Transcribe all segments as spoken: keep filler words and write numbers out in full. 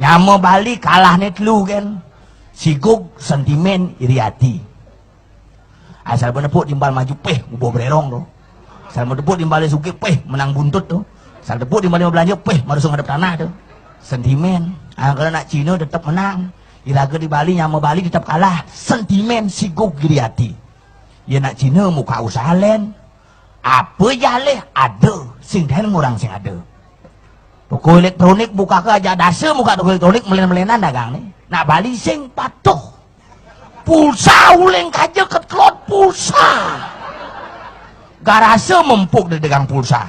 Nyama Bali kalahne telu kan. Sigug, sentimen, iri ati. Asal menepuk timbal maju, peh, ubuh bererong tu. Asal menepuk timbal sugih, peh, menang buntut tu. Asal tepuk timbal belanja, peh, marusung ngadep tanah tu. Sentimen. Ah, kalau nak Cina tetap menang. Iraga di Bali, nyama Bali tetap kalah. Sentimen, sigug, iri ati. Ya nak Cina muka usaha len. Apa jaleh ada, sing den ngurang sing ada. Toko elektronik buka ke aja dasa muka toko elektronik melen-melenan dagang ni. Nak Bali sing patuh. Pulsa uling kaja ketelot pulsa. Garasa mempuk di dagang pulsa.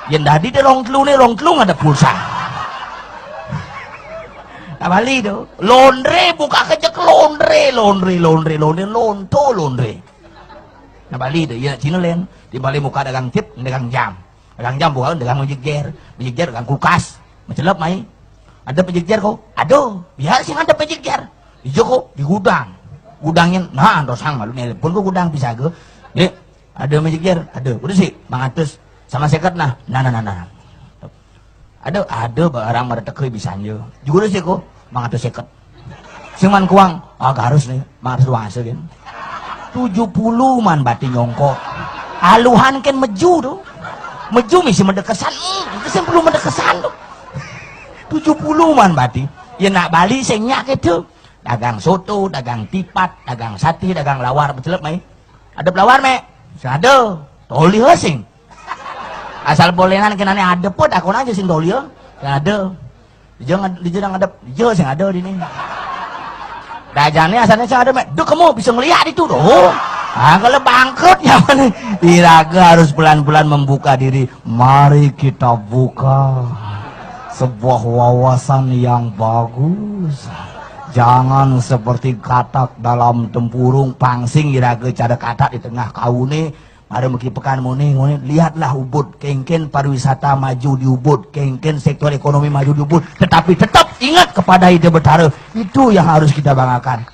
Yang dadi di rong telu ni, rong telu ada pulsa. Nak Bali tu. Laundry buka kerja ke laundry, laundry, laundry, laundry, lonto, laundry. Nak Bali tu, ya Cina len. Di Bali muka dagang tip, dagang jam. Dagang jam buka, dagang mejik jer. Mejik jer, dagang kulkas. Mecelep mai. Ada mejik jer ko? Ada. Biar sing ada mejik jer. Di joko, di gudang. Gudangnya, nah, dosang malu nelpon ko gudang bisa ke. Dek, ada mejik jer? Ada. Udah sih, mangatus sama seket nah. Nah, nah, nah, nah. Ada, ada barang pada teke bisa aja. Juga udah sih ko, mangatus seket. Sing man kuang, ah, garus nih, mangatus dua hasil kan. Tujuh puluh man bati nyongkok. Aluhan kan meju tu. Meju misi mendekesan, hmm, itu sing perlu mendekesan tu. Tujuh puluh man bati. Ya nak Bali sing nyak itu. Dagang soto, dagang tipat, dagang sate, dagang lawar, becelep mai. Ada lawar, Mek? Sing ada. Toli sing. Asal bolenan kenane ada pun, aku aja sing toli. Sing ada. Dia jangan, dia jangan ada, dia sing ada di ni. Dajane asalnya sing ada, Mek. Dek kamu bisa ngeliat itu doh. Ah, kalau bangkrut ya mana? Iraga harus pelan-pelan membuka diri. Mari kita buka sebuah wawasan yang bagus. Jangan seperti katak dalam tempurung, pangsing iraga cara katak di tengah kaune. Ada meki pekan muni, muni, lihatlah Ubud, kengken pariwisata maju di Ubud, kengken sektor ekonomi maju di Ubud, tetapi tetap ingat kepada Ida Betara. Itu yang harus kita banggakan.